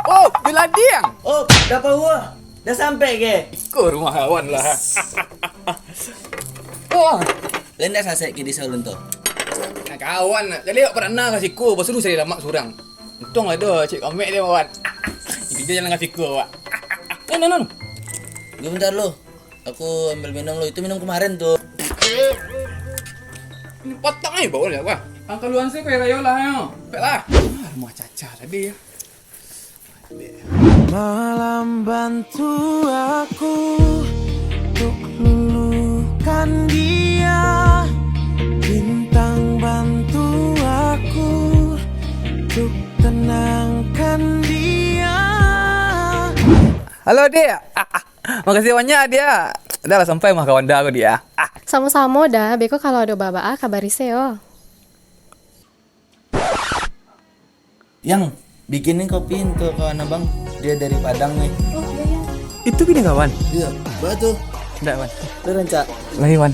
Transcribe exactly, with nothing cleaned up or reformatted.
Oh, Biladiang. Oh, dah paruah. Dah sampai ke? Iko rumah kawan lah. Wah. Lendak sasek ke di salon tu. Nah, kawan nak. Jadi awak pernah ka siko, basuruh cari lamak surang. Untung ada cik komek dia, kawan. Kita jalan ka siko, awak. Nah, nah, nah. Tunggu bentar lu. Aku ambil minum lu. Itu minum kemarin tu. Ini patang ni bau lah, wah. Angka luan sih kau rayo lah, yo. Pek lah. Ah, rumah caca tadi ya. Malam bantu aku untuk luluhkan dia, bintang bantu aku untuk tenangkan dia. Halo, Dek. Makasih banyak, Dek. Dah lah sampai mah kawan dah aku, Dek. Samo-samo dah, beko kalau ado baa-baa kabari se yo. Yang, bikinin kopi untuk kawan abang. Dia dari Padang nih. Oh, iya, iya. Itu bini kawan? Iya, baik tuh. Ndak, Wan. Lu rancak. Lagi, Wan.